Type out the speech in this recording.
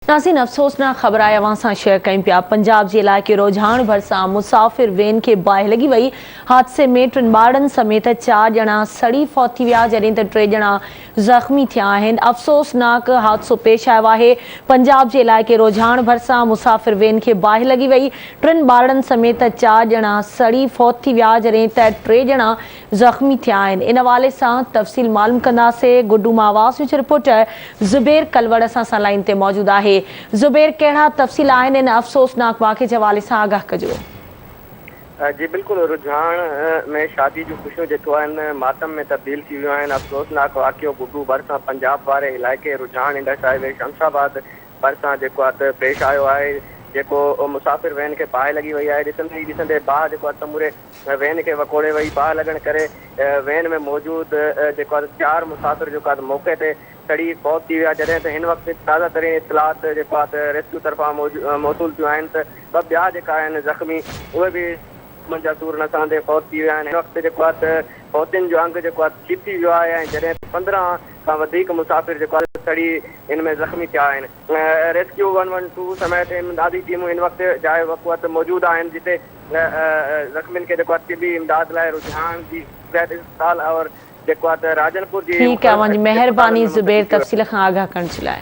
ناظرين افسوسناڪ خبر آهي اوهان سان شيئر ڪيون پيا پنجاب جي علائقي روجهاڻ ڀرسان مسافر وين کي باهه لڳي وئي حادثي ۾ ٽن ٻارڙن سميت چار ڄڻا سڙي فوت ٿي ويا جڏهن ته ٽي ڄڻا زخمي ٿيا آهن افسوسناڪ حادثو پيش آيو آهي پنجاب جي علائقي روجهاڻ ڀرسان مسافر وين کي باهه لڳي وئي ٽن ٻارڙن سميت چار ڄڻا سڙي فوت ٿي ويا جڏهن ته ٽي ڄڻا زخمي ٿيا آهن ان حوالي سان تفصيل معلوم ڪنداسي گڊو مان آواز نيوز رپورٽر زبير ڪلوڙ اسان سان لائين تي موجود آهي زبير ڪهڙا تفصيل آهن ان افسوسناڪ واقعي جي حوالي سان آگاهه ڪجو. جي بلڪل رجحان ۾ شادي جون خوشيون جيڪو آهن ماتم ۾ تبديل ٿي ويون آهن افسوسناڪ واقعو گڊو ڀرسان پنجاب واري علائقي رجحان انڊس هاء وي شمس آباد ڀرسان جيڪو آهي ته پيش آيو آهي جيڪو مسافر وين کي باهه لڳي وئي آهي ڏسندي ئي ڏسندي باهه جيڪو آهي سموري وين کي وڪوڙي وئي، باهه لڳڻ ڪري وين ۾ موجود جيڪو آهي چار مسافر جيڪو آهي موقعي تي سڙي فوت ٿي ويا، جڏهن ته هن وقت تازه ترين اطلاعات جيڪو آهي ته ريسڪيو طرفان موصول ٿيون آهن ته ٻه ٻيا جيڪا آهن زخمي اهي به زخمن جا سور نه سهندي فوت ٿي ويا آهن، هن وقت جيڪو آهي ته فوتين جو انگ جيڪو آهي ڇهه ٿي ويو آهي ۽ جڏهن ته 15 کان وڌيڪ مسافر جيڪو آهي سڙي ان ۾ زخمي ٿيا آهن. ريسڪيو ون ون ٽو سميت امدادي ٽيمون هن وقت جاء وقوع تي موجود آهن جتي زخمين کي جيڪو آهي طبي امداد لاء رجحان جي صحت اسپتال اور جيڪو آهي ته راجن پور جي ٺيڪ آهي مختلف اوهان جي اسپتالن مهرباني ۾ زبير منتقل ڪيو ويو. تفصيل کان آگاهه ڪرڻ جي لاء.